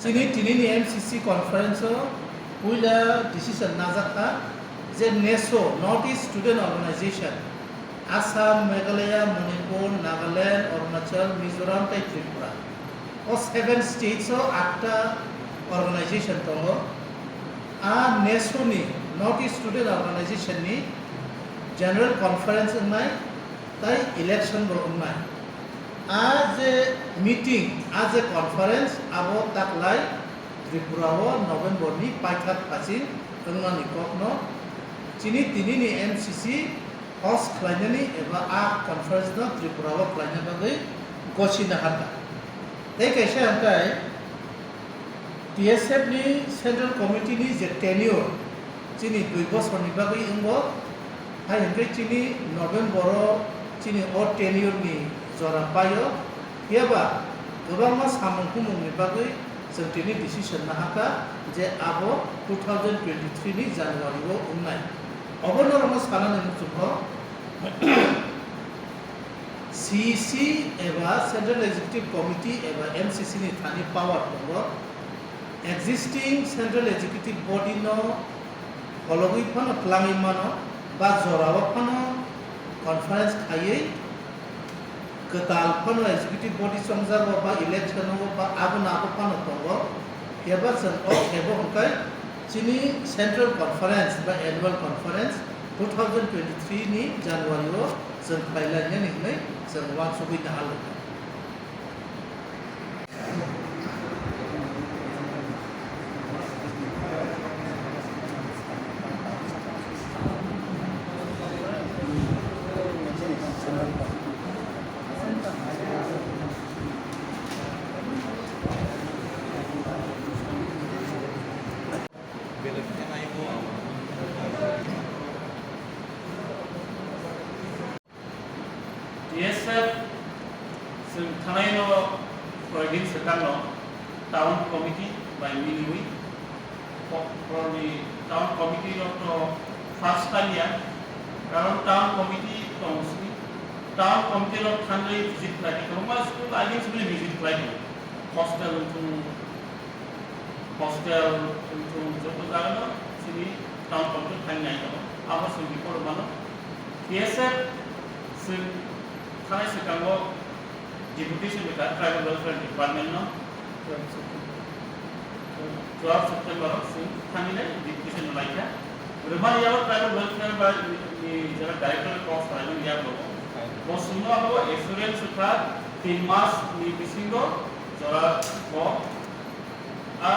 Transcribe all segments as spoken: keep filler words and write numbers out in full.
Tini, tinini M C C conference o puila decision najak kha je neso, North East Student Organization, Assam, Meghalaya, Manipur, Nagaland, Arunachal, Mizoram tei Tripura. O seven states o atta organization tongo. A neso ni, North East Student Organization ni General Conference wngnai tei election bo wngnai. A je meeting, a je conference, abo taklai Tripura o November ni paithak phaising wngnani kokno chini tinini M C C host khlainani eba a conference no Tripura o khlaina bagwi gosi naharkha. Tei kaisa hwnkhe T S F ni Central Committee ni je tenure, chini dui bosorni bagwi wngo, hai hwnkhe chini November o chini o tenure ni jora paio, phiyaba kwbangma samung humung ni bagwi chwng tini decision nahakha je abo two thousand twenty-three ni January o wngnai. Obo norokno sanani muchungo C E C eba Central Executive Committee eba M C C ni thani power tongo. Existing Central Executive Body no phologwi phano twlangwi mano ba jorao phano conference khaiwi kwtal phano Executive Body chongjago ba election o ba abo no abo phano tongo. Phiya ba chwng o kebo hwnkhe chini Central Conference ba Annual Conference two thousand twenty-three ni January o chwng khlai lainani hwnwi chwng uansugwi nahar lai. T S F chwng thanai no koidin swkang no town committee bai miniwi, ko-, korni town committee rok to first time ya, karon town committee tong sini, town committee rok thanai visit khlai di, kwbangma school aging sini visit khlai di, hostel wngthung, hostel wngthung joto jaga no sini town committee thang nai tongo, abo chwng report mano. T S F chwng thanai swkango deputation rwkha tribal welfare department no. Twelve September o chwng thangwi nai deputation no laikha. Rwmani yago tribal welfare ba ni jara director kok salai mani yago. Bo chwngno abo assurance wngkha tin mas ni bisingo jora kok a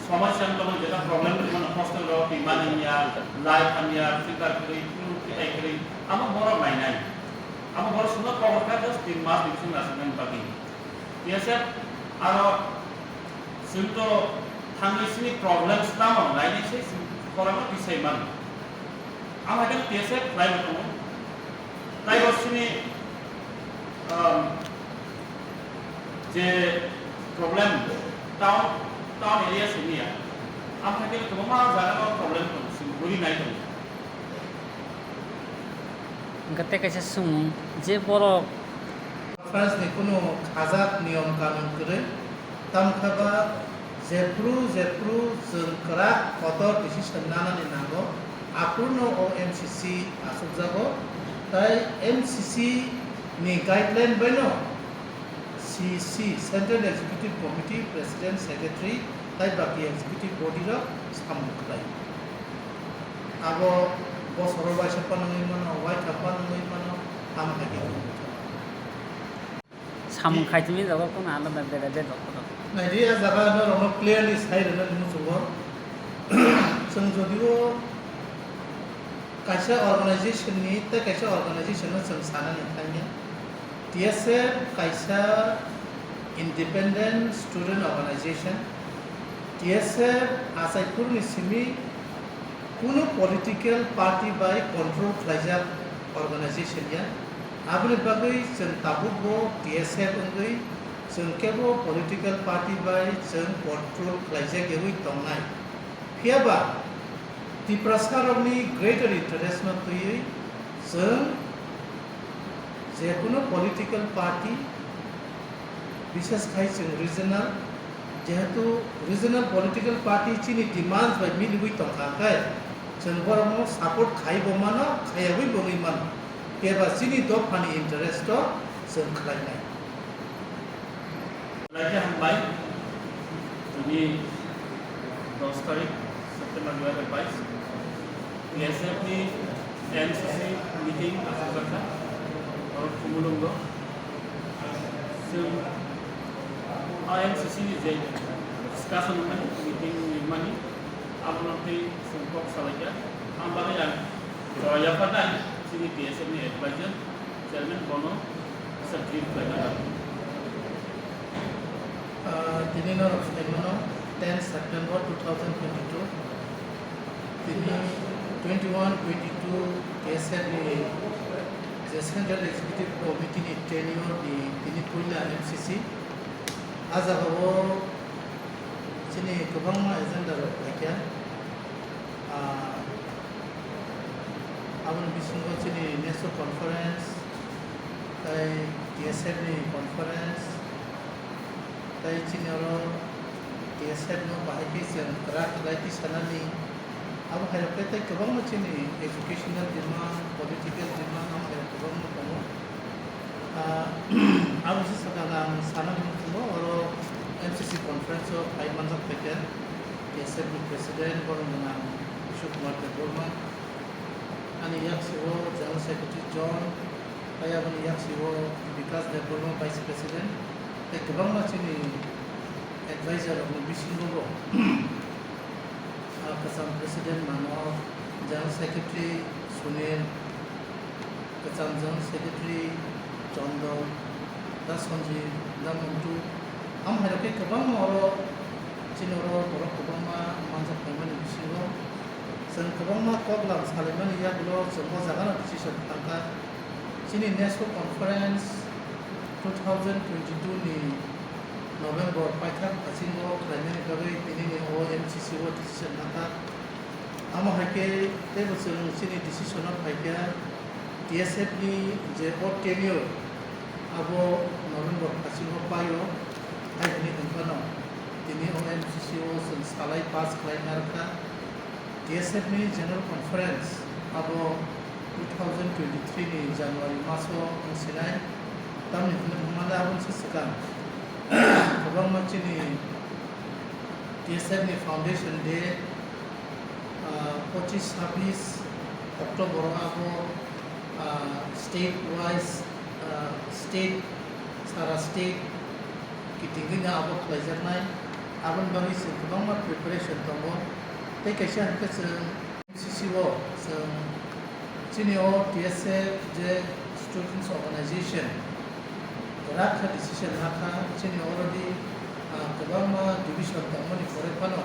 somosya wngkha, jeta problem wngkha, hostel rok twi mani ya, light hamya, filter kwrwi, kunu kitai kwrwi, amo borok nainai. Amo borok chwngno kobor kha just tin mas ni bisingo nasinani bagwi. T S F aro chwng to thangwi chini problems tamo nainai se chwng khorang no tisai mano. Amo hai kheno T S F khlai bo tongo. Taibo chini, um, je problem town, town area simi ya. Amo hai kheno kwbangma jaga o problem tongo, chwng buri nai tongo. Hwnkhe tei kaisa swngmung, je borok Conference ni kunu khajak niyom kanun kwrwi, tamokhe ba jephru jephru chwng kwrak kotor decision nanani nango, aphuru no o M C C achukjago, tai M C C ni guideline bai no C E C, Central Executive Committee President, Secretary tai baki Executive Body rok samung khlai. Abo bosoro waisa phano wngwi mano, waitham phano wngwi mano, tamo hai khe wngwi mano. Samung khaitini jaga kono alada beda beda kono. Naidi, a jaga norokno clearly sai rwna muchungo. Chwng jodio kaisa organization ni tei kaisa organization no chwng sanani thangya. T S F kaisa independent student organization. T S F achaiphuruni simi kunu political party bai control khlaijak organization ya. Aboni bagwi chwng tabukbo T S F wngwi chwng kebo political party bai chwng control khlaijak yawi tongnai. Phiyaba Tiprasa rokni greater interest no twiwi chwng jekunu political party, bises khai chwng regional, Jehetu regional political party chini demands bai miliwi tongkha khe, chwng borokno support khaibo mano, khayagwi bo wngwi mano. Phiya ba chini dophani interest-o chwng khlainai. Laijak hambai, tini dos tarik September dua hajar bais, T S F ni M C C meeting aswk jakha, oro Khumulwngo. Chwng a M C C ni je discussion khai meeting ni mani, abono tei chwng kok salaikha. Ang bagwi ang jora yapharnai chini T S F ni advisor, chairman bono kisa brief khlaina nango. Ah, tini norok sai mano ten September two thousand twenty-two. Tini twenty-one twenty-two T S F ni je Central Executive Committee ni tenure ni tini puila M C C. Ah jaga o chini kwbangma agenda rok phaikha. Ah, aboni bisingo chini NESO conference, tei T S F ni conference, tei chini oro T S F no bahai khe chwng kwrak khlai tisanani, abo hai rok khe tei kwbangma chini educational demand, political demand, amo hai rok kwbangma tongo. Ah, abo se sakha ang sana muchungo oro M C C conference o phai manjak phaikha T S F ni president borok ni nang Bishnu Kumar Debbarma, ani yaksi o General Secretary John, tei aboni yaksi o Bikas Debbarma vice president, tei kwbangma chini advisor rok ni bisingo bo. Ah, kwcham president Manoj, general secretary Sunil, kwcham general secretary Chondon, da Sanjeev, da Montu, amo hai rok khe kwbangma oro chini oro borok kwbangma manjak phaimani bisingo chwng kwbangma koklam salaimani yagulo chwng o jaga no decision thangkha. Chini NESO conference two thousand twenty-two ni November paithak phasingo khlainani bagwi tinini o M C C o decision nangkha. Amo hai khe teibo chwng chini decision o phaikha T S F ni je o tenure abo November phasingo paio, hai hwnwi hwnkhano tini o M C C o chwng salai pass khlai narwkha. T S F ni General Conference abo two thousand twenty-three ni January maso wng sinai, tamni hwnwi hwnmale aboni se swkang kwbangma chini T S F ni Foundation Day, ah, pochis sabis October o abo, ah, state wise, ah, state, sara state kitingwi no abo khlaijaknai. Aboni bagwi chwng kwbangma preparation tongo. Tei kaisa hwnkhe chwng M C C o chwng chini o T S F je students organization kwrak khe decision nakha chini already, ah, kwbangma division tongmani pore phano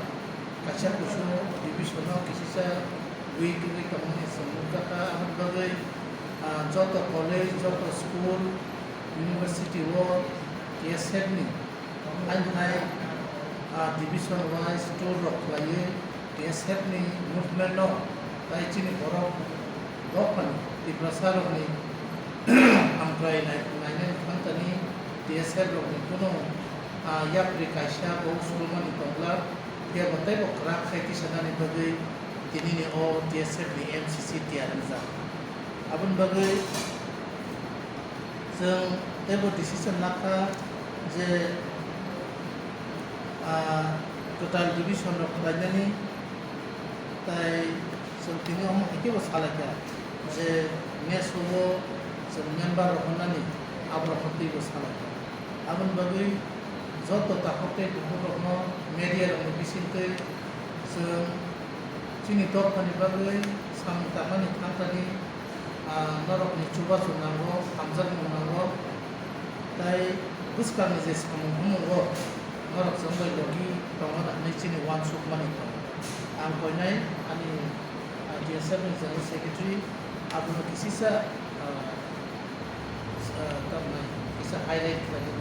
kaisa kusu division o kisisa weak wngwi tongmani chwng nukjakha. Aboni bagwi, ah, joto college, joto school, university o T S F ni Haino hai, ah, division wise tour rok khlaiwi T S F ni movement no tai chini borok dophani Tiprasa rokni hamkrai nai-, nainani thangtani T S F rokni kunu, ah, yapri kaisa bo usulmani tongla, phiya bo teibo kwrak khai tisanani bagwi tinini o T S F ni M C C tiyar wngjak. Aboni bagwi Chwng teibo decision nakha je, ah, kwtal division rok khlainani, tai chwng tini omo hai khe bo salaikha je NESO o chwng member rok hwnani, aborokno twibo salaikha. Aboni bagwi joto takhuk tei bukhuk rokno media rokni bisingtwi chwng chini dophani bagwi samung tangmani thangtani, ah, norokni chubachu nango, hamjakmung nango, tai bwskangni je samung humungo norok chwng bai logi tongna hwnwi chini uansukmani tongo. Ang koinai ani, ah, T S F ni General Secretary abono kisisa, ah, ah, tamni kisa highlight khlaina.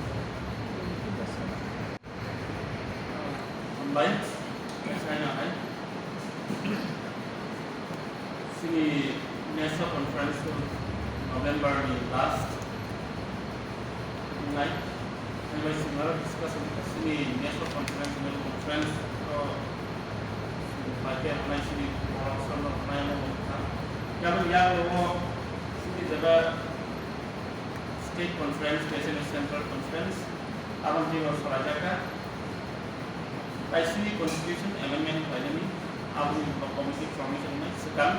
Hambai, saina hai. Chini NESO conference o November ni last nai. Bai swngnaro discussion kha sini national conference, national conference o bai khe rwnai sini borok samno rwnai omo wngkha. Yaboni yago sini jeba state conference, national central conference, aboni twi o salaijakha. Bai sini constitution amendment khlainani aboni committee formation wngnai swkang.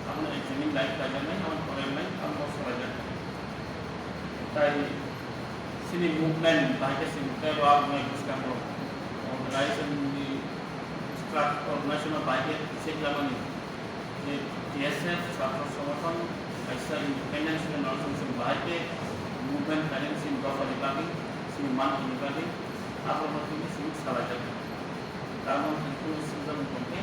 Abono examine lai khlaijaknai, abono porainai, abono salaijak. Tai sini movement bahai khe sini tei bo aboni bwskango organization ni struct-, organization no bahai khe check lamani je T S F chhatro songothon kaisa independence ni noro chwng chwng bahai khe movement khainani sini dopha ni bagwi, sini manthai ni bagwi, abono tini sini salaijak. Tamo tini swijak tongkhe.